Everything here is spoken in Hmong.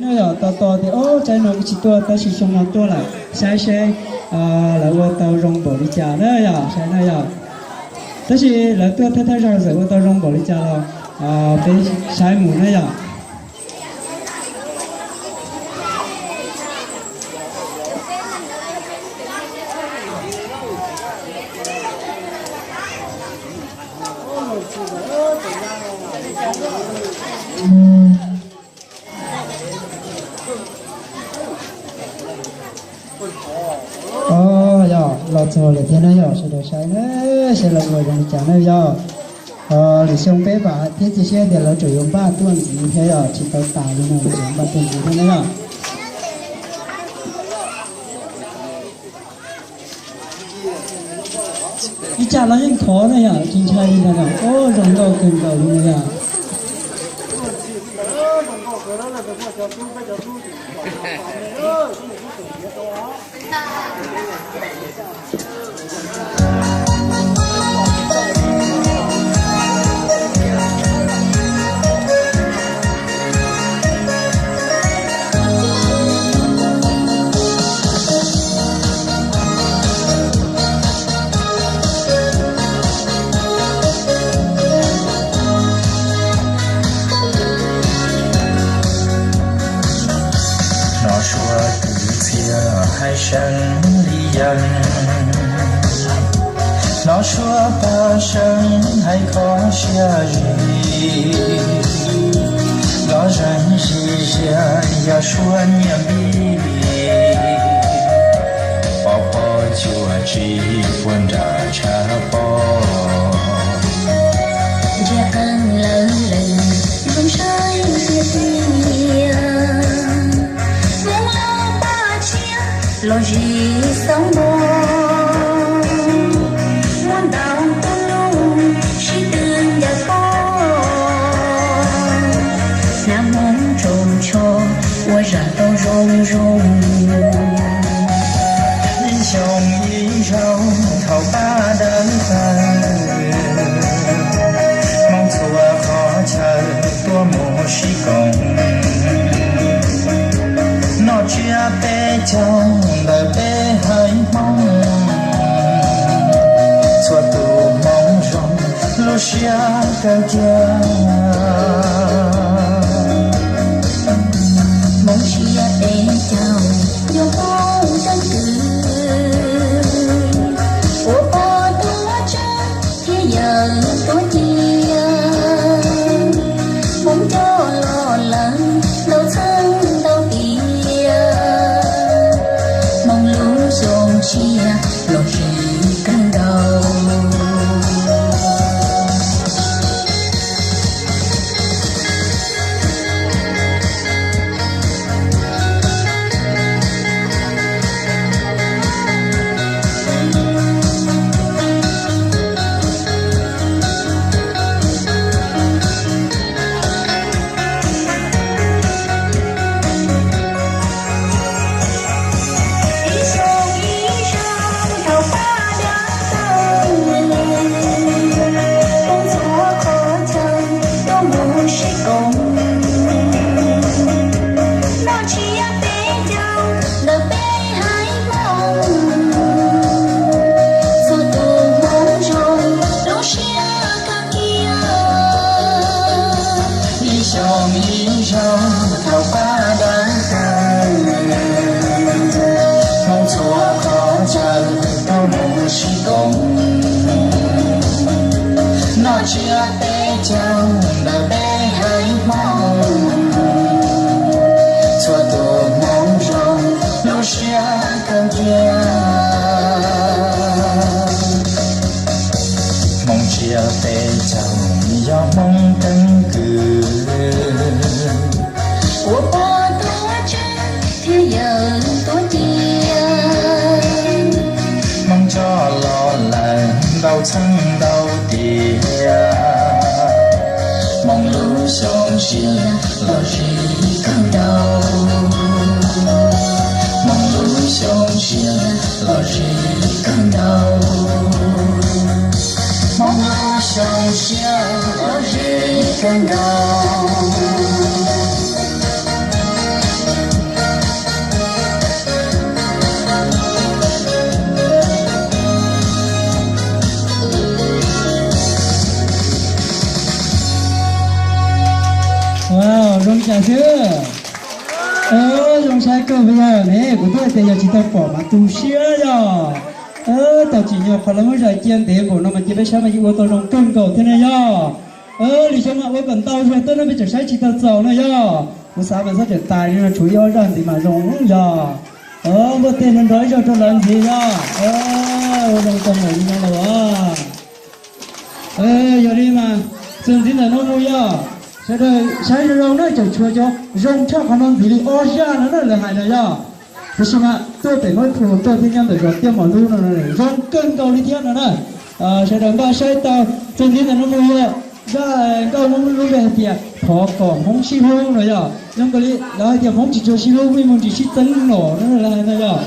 No yog tos tos tias ob tsaib no kuj tsis tuaj tab sis xyoo no tuaj lawm, saib seb lawv ua tau zoo npaum li cas na yog saib na yog. Tab sis lawv tuaj thawj thawj zaug txawm ua tau zoo npaum li cas los peb saib mus na yog. Yog los txog lawm thiab na yog, sawv daws saib na, saib lawv ua zoo li cas na yog. Lwm xyoo peb vam thiab cia siab tias lawv tseem yuav npaj tuaj ntxiv thiab yog, tsis tau tas li no lawv tseem yuav npaj tuaj ntxiv thiab na yog. Ib tsam los yeej khov na yom, tsis ntshai li ntag, o zoo nkauj kawg nkaus li na yom. Hnov suab kwv txhiaj hais seev li yees, hnov suab paj seev hais kho siab zis, los zeeg zis zias yog suab nyiaj npib, pov pob cuam tsis puag nram tshav pob. Ntsia qeej lawv lees zoo saib tiag tiag, Hmoob lub paj tshiab los zis xauv npog, muaj ntau tus lus sib tw ncaws pog, hnav Hmoob tsoos tsho ua zam tau zoo zoo. Ib xyoo ib zaug thaum pab dawb tawg, Hmoob txhua qhov chaw tuaj mus sib koom. Noj tsiab peb caug ntawm peb haiv Hmoob, txhua tus Hmoob zoo lub siab kawg kiag. Hmoob tsiab peb caug yog Hmoob ceeb kwm, ua pog tuav tswv thiab yawm tuav cia, Hmoob coj los lawm ntau txheej ntau tiam, Hmoob lub xyoo tshiab los zis kawg nkaus. Ib xyoo ib zaug thaum pab dawb tawg, Hmoob txhua qhov chaw tuaj mus sib koom. Noj tsiab peb caug ntawm peb haiv Hmoob, txhua tus Hmoob zoo lub siab kawg kiag. Ib xyoo ib zaug thaum pab dawb tawg, Hmoob txhua qhov chaw tuaj mus sib koom. Noj tsiab peb caug ntawm peb haiv Hmoob, txhua tus Hmoob zoo lub siab kawg kiag. Hmoob tsiab peb caug yog Hmoob ceeb kwm, ua pog tuav tswv thiab yawm tuav cia, Hmoob coj los lawm ntau txheej ntau tiam, Hmoob lub xyoo tshiab los zis kawg nkaus. Hmoob lub xyoo tshiab los zis kawg nkaus. Hmoob lub xyoo tshiab los zis kawg nkaus. Zoo saib kawg li yog ne, kuv twb hais tias yog tsis tau pom mas tu siab yog. Tau tsim nyog qhov lawv muab zais cia ntev npaum no mas cia peb saib mas yeej ua tau zoo kawg nkaus thiab ne yog. Lwm xyoo mas ua kom ntau zog tuaj no peb tseem saib tsis tau txaus no yog. Kuv xav mas txhob tseem tas li no, tshuav ib ob zaj ntxiv mas zoo yog. Npuaj tej no nrog ib zaug rau lawv ntxiv yog. Ua zoo tau mus li no los. Yog li mas txuas ntxiv ntawm no mus yog, sawv daws saib zoo zoo na, tseem tshuav cov zoo tshaj qhov no ntxiv li ob zaj no na lawv hais no yog. Tiam sis mas tuaj pem Hmoob Phu tuaj thiab nyob ntawm zos Tiaj Mos Lub no zoo kawg nkaus li thiab no na. Sawv daws npaj saib tau txuas ntxiv ntawm no mus yog zaj nkauj Hmoob lub npe hais tias thov kom Hmoob sib hlub no yog. Zoo nkaus li lawv hais tias Hmoob tsis tshua sib hlub, vij mus ntsis sib txeeb no na lawv hais no yog.